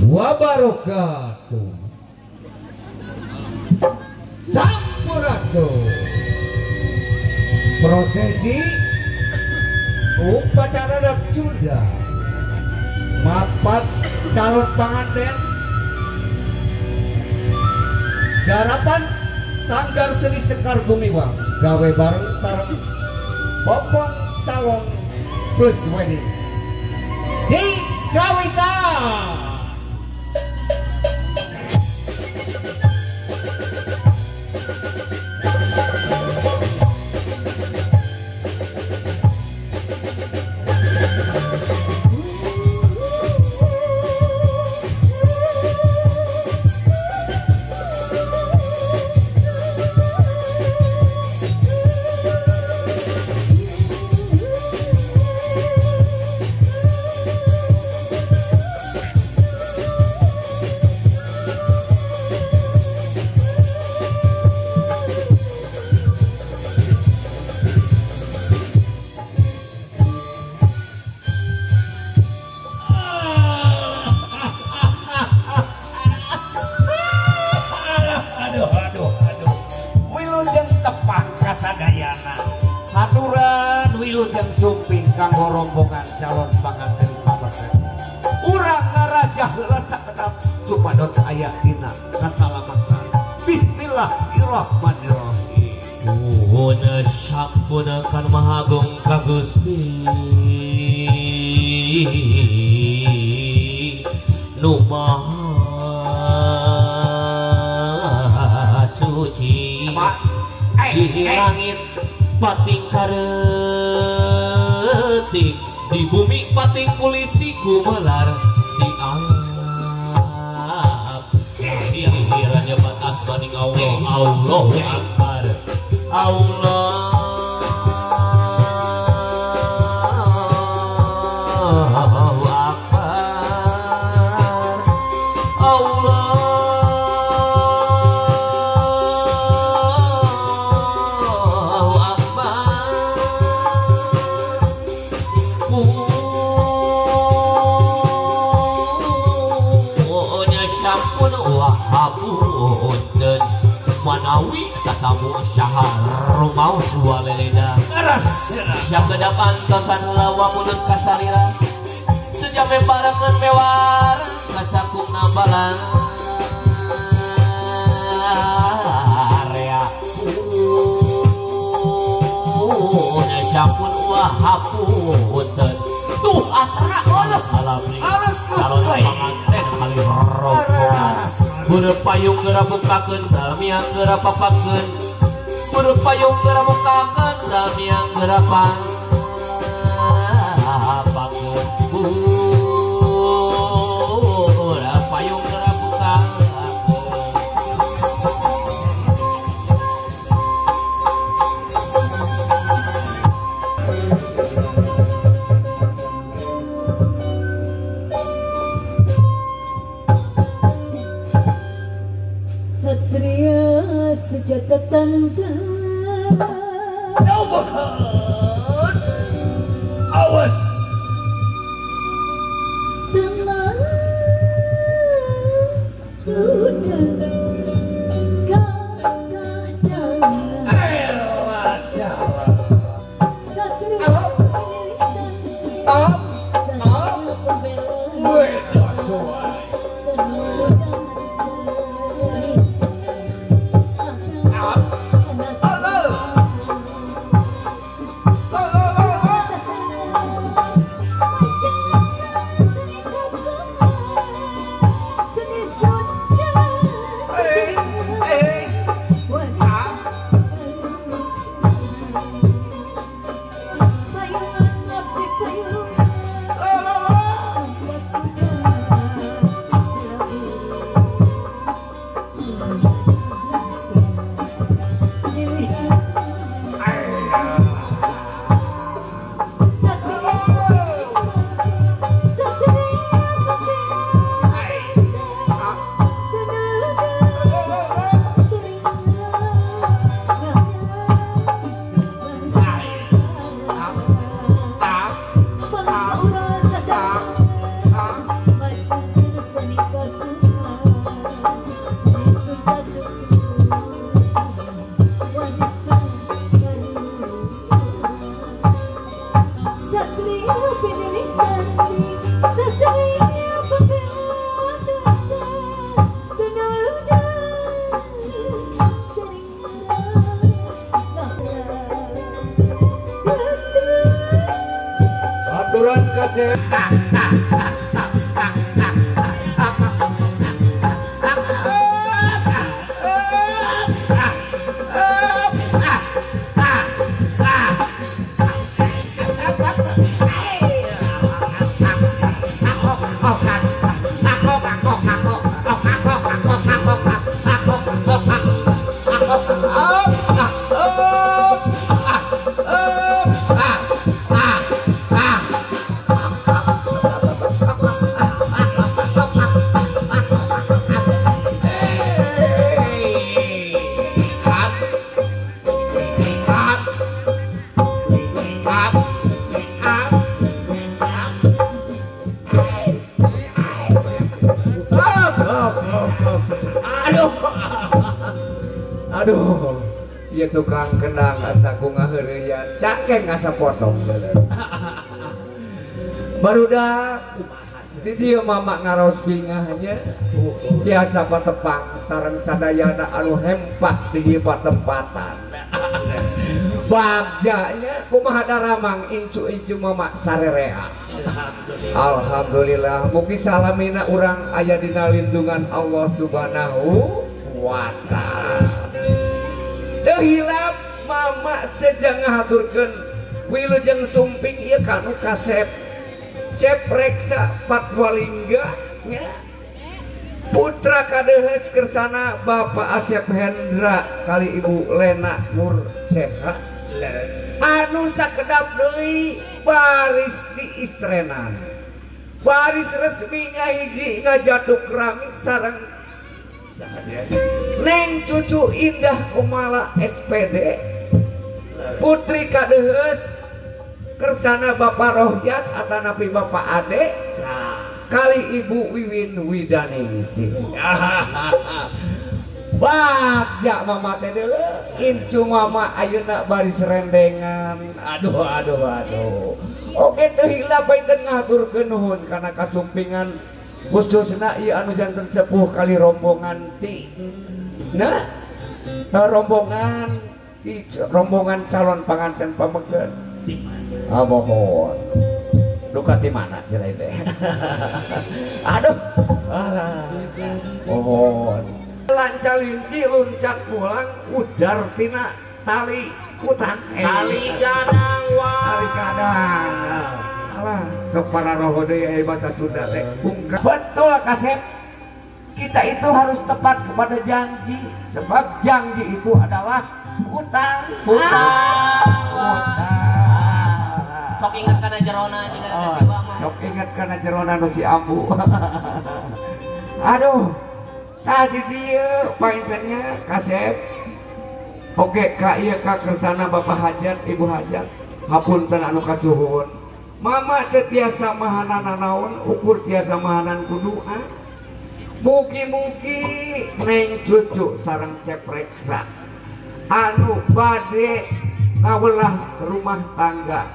Wabarakatuh. Sampurasun. Prosesi upacara adat Sunda mapat calon panganten garapan Sanggar Seni Sekar Gumiwang gawe bareng sareng Popong Salon Plus Wedding di Kawitan. Wilujeng sumping kanggo rombongan calon panganten pamarga. Urang ngarajah heula sakedap supados aya dina kasalamatan. Bismillahirrahmanirrahim. Nuhun sampun kan Maha Agung ka Gusti Nu Maha Suci di langit pating karetik di bumi pating kulisi gumelar di alam akhiran nyebat asmaning Allah. Allahu Akbar. Allahu Akbar. Allah manawi tatamu syahar rumaus waleleda sakedap antosan lawa mulut kasalira sejame parakeun mewar kasakupna balan area sampun wahapunten tuh atra alami calon panganten kali rombongan beureum payung geura bukakeun dalmiang geura papakeun beureum payung geura bukakeun dalmiang geura papakeun beureum payung geura bukakeun. Satria sejata tanda awas tenang duda gagah dana Satria Satria pembela Aduh, ieu tukang kendang asa ku ngaheureyan, cangkeng asa potong. Barudak di dieu mama ngaraos bingahnya biasa patepang sareng sadayana anu hempak di ieu patempatan. Bagjanya kumaha daramang incu-incu mama sarerea. Alhamdulillah mugi salamina urang aya dina lindungan Allah Subhanahu wa ta'ala. Teu hilap mama sejang ngahaturkeun wilujeng sumping ieu kanu kasep Cep Reksa Patwalingga nya putra kadehes kersana Bapak Asep Hendra kali Ibu Lena Murseha anu sakedap deui baris di istrenan baris resmi ngahiji ngajatuk rami sareng Neng Cucu Indah Kumala SPD putri kadehes kersana Bapak Rohyat atanapi Bapak Ade kali Ibu Wiwin Widaningsih. Bagja mama teh deuleu incu mama ayeuna baris rendengan. Aduh aduh aduh. Oke teu hilap bae ngaturkeun nuhun kana kasumpingan khususna ieu anu janten sepuh kali rombongan ti. Nah, rombongan ti rombongan calon panganten pameget. Ah mohon. Duka ti mana cila teh. Aduh. Alah. Mohon. Lancalinci loncat pulang udar tina tali kutang tali gadang wa tali gadang. Alah, sok para roho deui aya bahasa Sunda teh. Betul kasep. Kita itu harus tepat kepada janji sebab janji itu adalah hutang. Hutang. Hutang. Sok ingat kana jerona jeung kana si mah. Sok ingat kana jerona nu si ambu. Aduh. Tadi dia paintennya kasep. Oke ka ieu ka kersana Bapak Hajat, Ibu Hajat. Hapunten anu kasuhun. Mama teu tiasa mahanan naon, ukur tiasa mahanan ku doa. Mugi-mugi neng cucu sareng Cep Reksa anu bade ngawelah rumah tangga.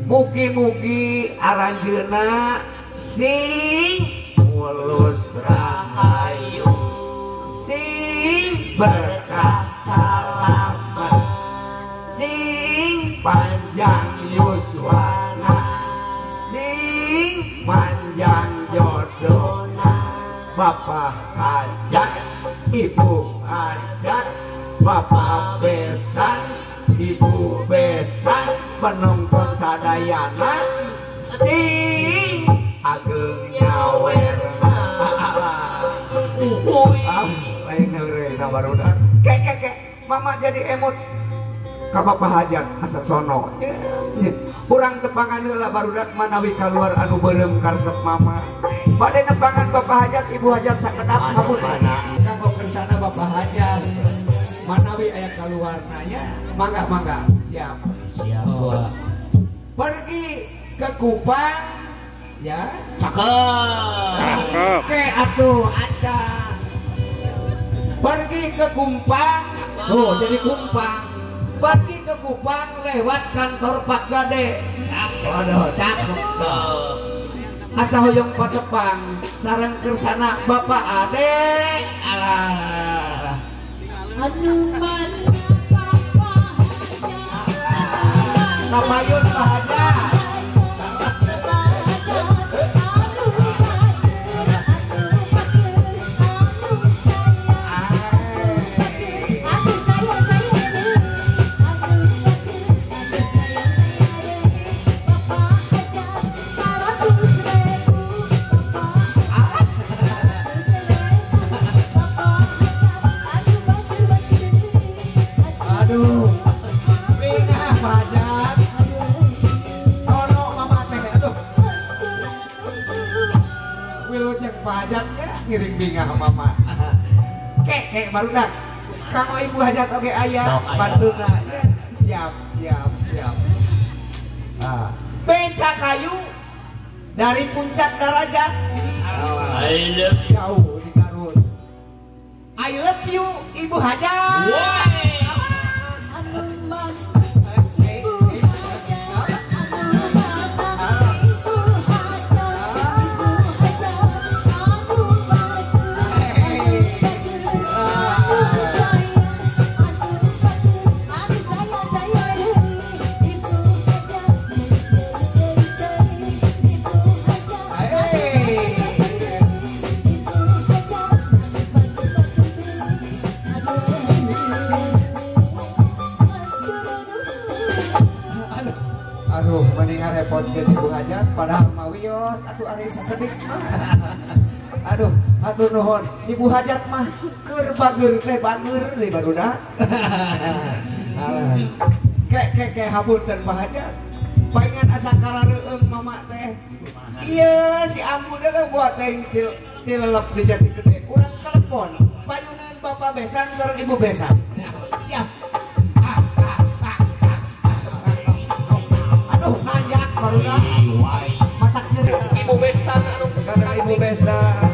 Mugi-mugi aranjeuna sing mulus rahayu, sing berkah salamet, sing panjang yuswana, sing panjang jodona. Bapak Hajat, Ibu Hajat, Bapak besan, Ibu besan, penonton sadayana sing ageng nyawerna. Ah, lain heureuy barudak. Ke ke ke, mama jadi emot ka Bapak Hajat asa sono. Urang tepangan heula barudak manawi kaluar anu beureum karesep mama. Bade nepangan Bapak Hajat, Ibu Hajat sakedap hapunten. Kanggo kersana Bapak Hajat manawi aya kaluarna nya, mangga mangga, siap. Siap. Oh. Pergi ke Kupang ya. Cakep. Oke atuh aca. Pergi ke Kumpang. Oh, jadi Kumpang. Pergi ke Kupang lewat kantor Pak Gade. Waduh, cakep. Asa hoyong patepang sareng kersana Bapak Ade. Alah. Anu mana Bapak Hajat. Kapayun Pak Hajat. Ngiring bingah mama. Kek kek barudak. Kanggo Ibu Hajat oge aya bantuna. Siap siap siap. Ah, beca kayu dari puncak darajat. Jauh di Garut. I love love you Ibu Hajat. Aduh, mendingan repotkeun Ibu Hajat padahal mah wios atuh ari sakedik mah. Aduh, hatur nuhun. Ibu Hajat mah keur bager teh bager deui barudak. Ke hapunten Pak Hajat. Paingan asa karareueung mama teh. Iya, si ambu teh buat teh tilelep di Jati Gede. Urang telepon, payuneun Bapak Besan sareng Ibu Besan. Siap. Aduh, nanjak barudak. Matak nyeri. Ibu Besan anu karena Ibu Besan.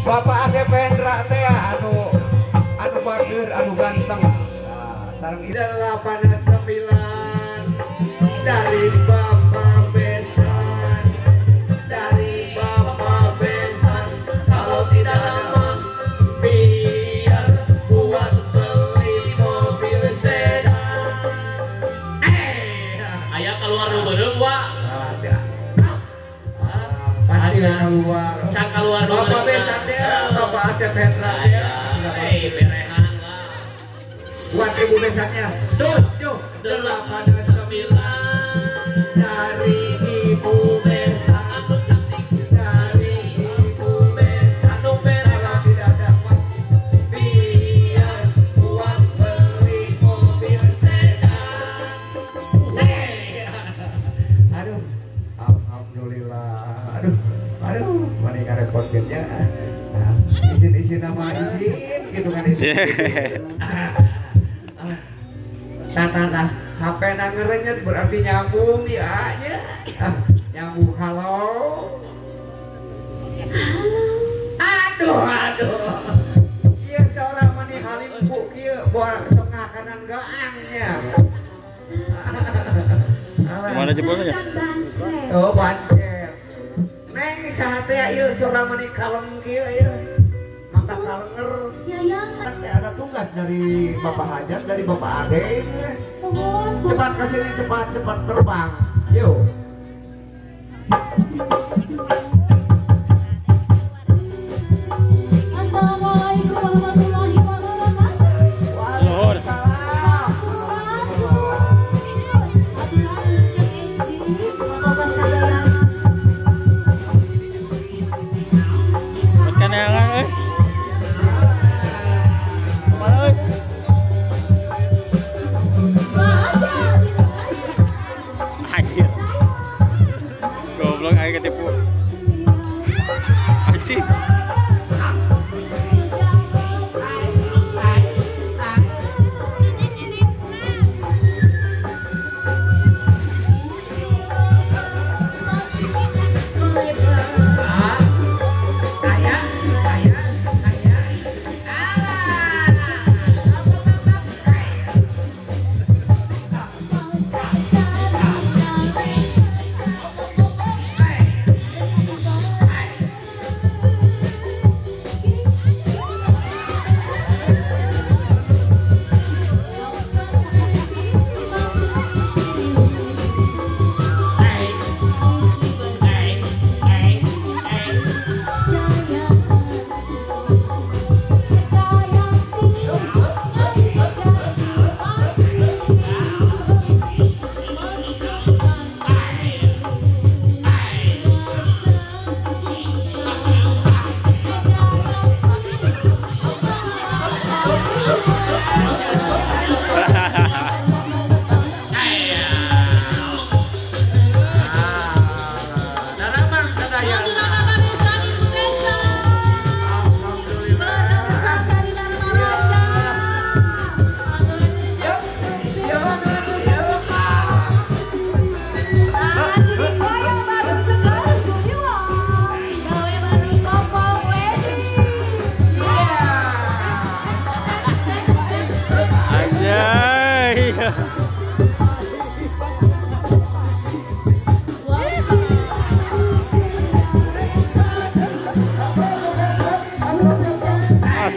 Bapak Asep Hendra teh anu anu bager anu ganteng. Nah, sareng 89 dari Bapak Besan. Dari Bapak Besan kalau tidak ada biar buat beli mobil sedan. Aya keluar nu beureum wa. Ada. Pasti keluar. Can keluar nu Bapak Besan teh, Bapak Asep Hendra teh. Berehan lah. Buat Ibu Besannya 7 8 9 dari Ibu Besan. Anu cantik dari Ibu Besan. Anu berehan. Kalau tidak dapat biar buat beli mobil sedan. Aduh, alhamdulillah. Aduh, aduh, mana ngarepotkeunnya. Nah, isin-isin nama isin gitu kan itu. Nah, nah, HP na ngerenyet berarti nyambung ya nya. Ah, nyambung halo. Aduh, aduh. Ieu seorang mani halim bu kieu boa sok ngakanan gaangnya. Gimana jempolnya? Oh, bancet. Neng saha teh ieu seorang mani kalem kieu ieu. Mata kalenger. Ada tugas dari Bapak Hajat, dari Bapak Ade. Cepat ke sini, cepat, cepat terbang. Yuk. Assalamualaikum warahmatullahi wabarakatuh. Waalaikumsalam. Anjir.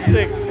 Asik.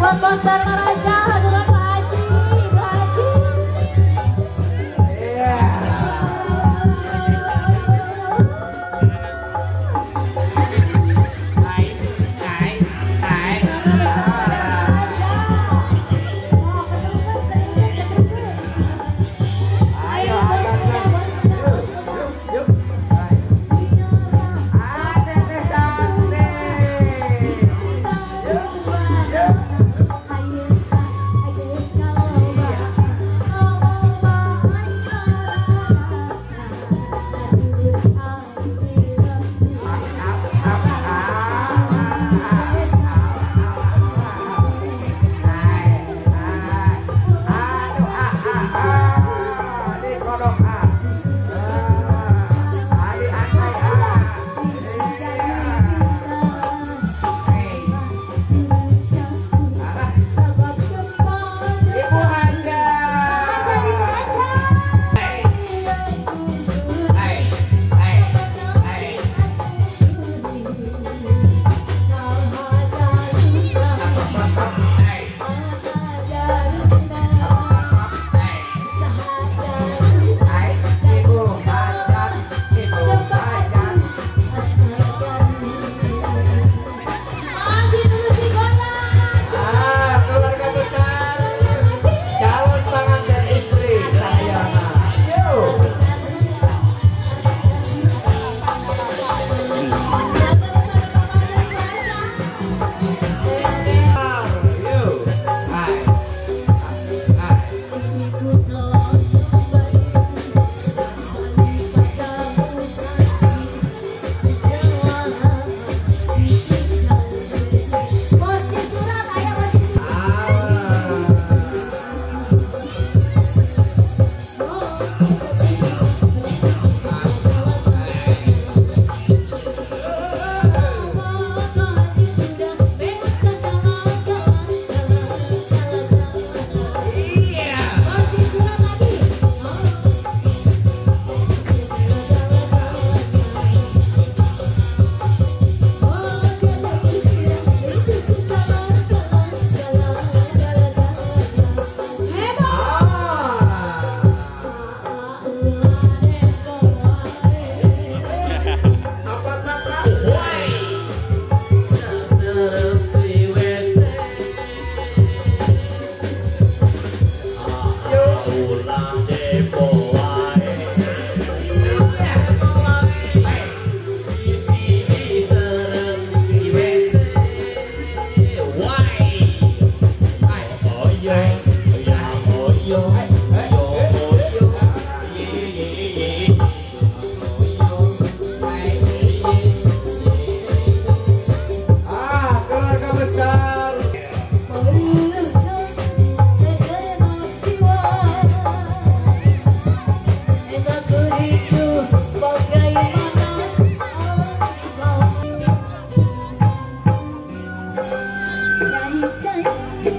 Buat Bos Dharma Raja, buat Pak Haji, Pak Haji. Iya. Ayo, yuk, teteh cantik.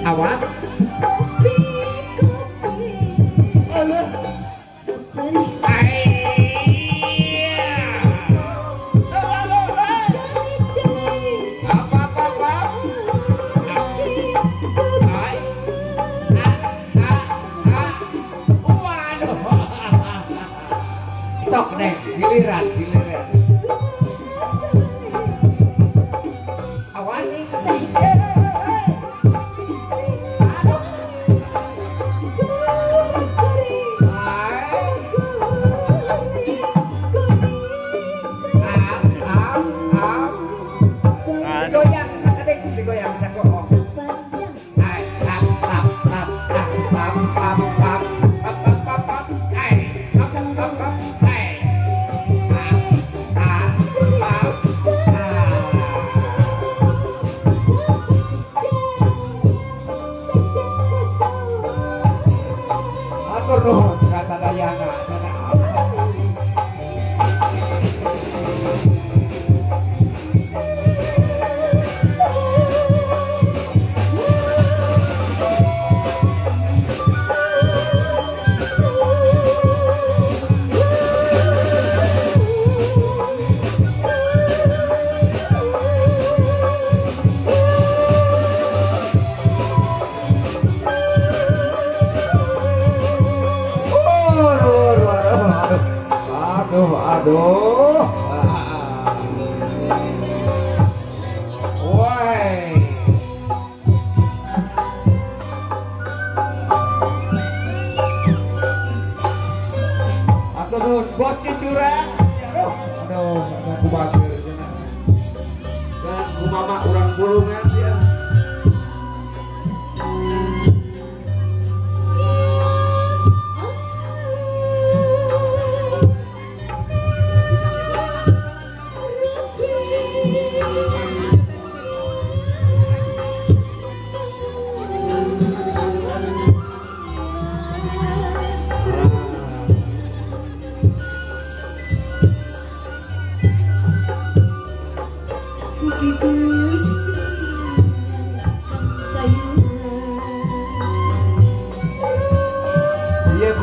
Awas. Apa. Aduh. Woi. Aduh, bos Cisurat. Aduh, aduh, aku bager cenah. Dan kumama urang bulungan ya.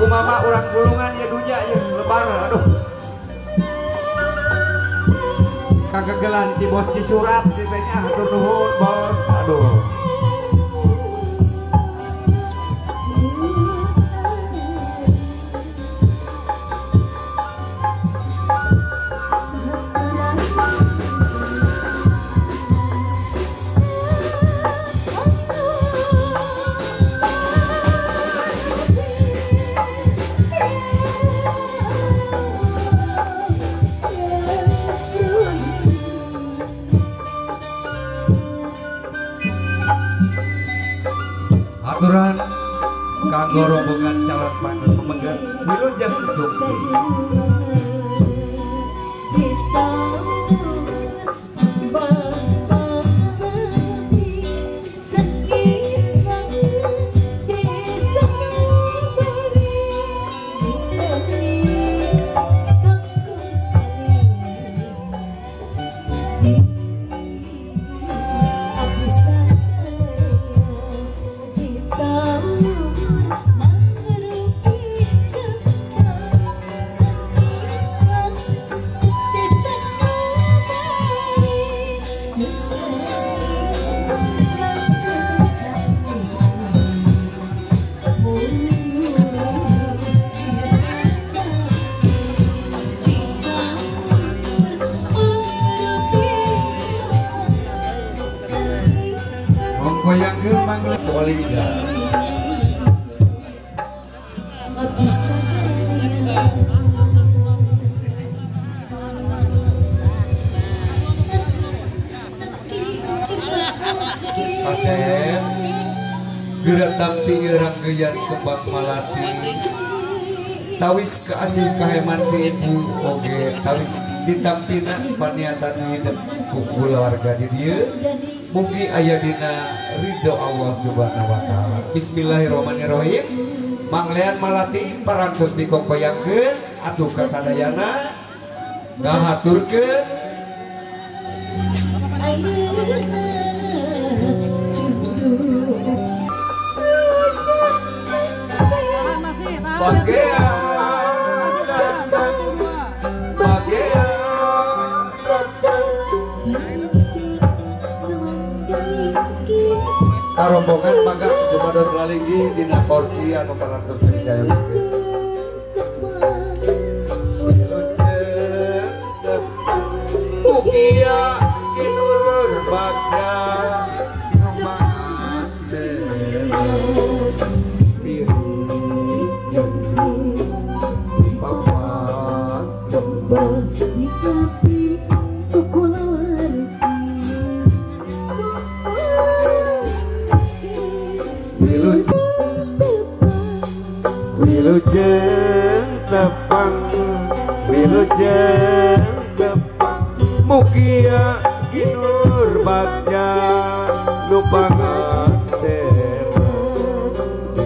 Mama urang bulungan ya dunya ya lebar aduh kagegelan ci bos Cisurat ditanya hatur nuhun bos aduh. Aturan kanggo rombongan calon pangan pemenggang wilujeng sukses. Asep gerak tampi ranggeyan kembang malati tawis keasih kaheman ti ibu oge tawis ditampina paniatan hidup ku kulawarga di dieu mugi aya dina ridho Allah Subhanahu wa taala. Bismillahirrahmanirrahim. Manglean malati parantos dikokoyangkeun atuh kasadayana ngahaturkeun karombongan mangga supados lalinggi dina kursi anu parantos disayogikeun. Wilujeng mugia ginulur bagja. Wilujeng wilujeng tepang wilujeng tepang mugia ginur bagja nu pangaruh.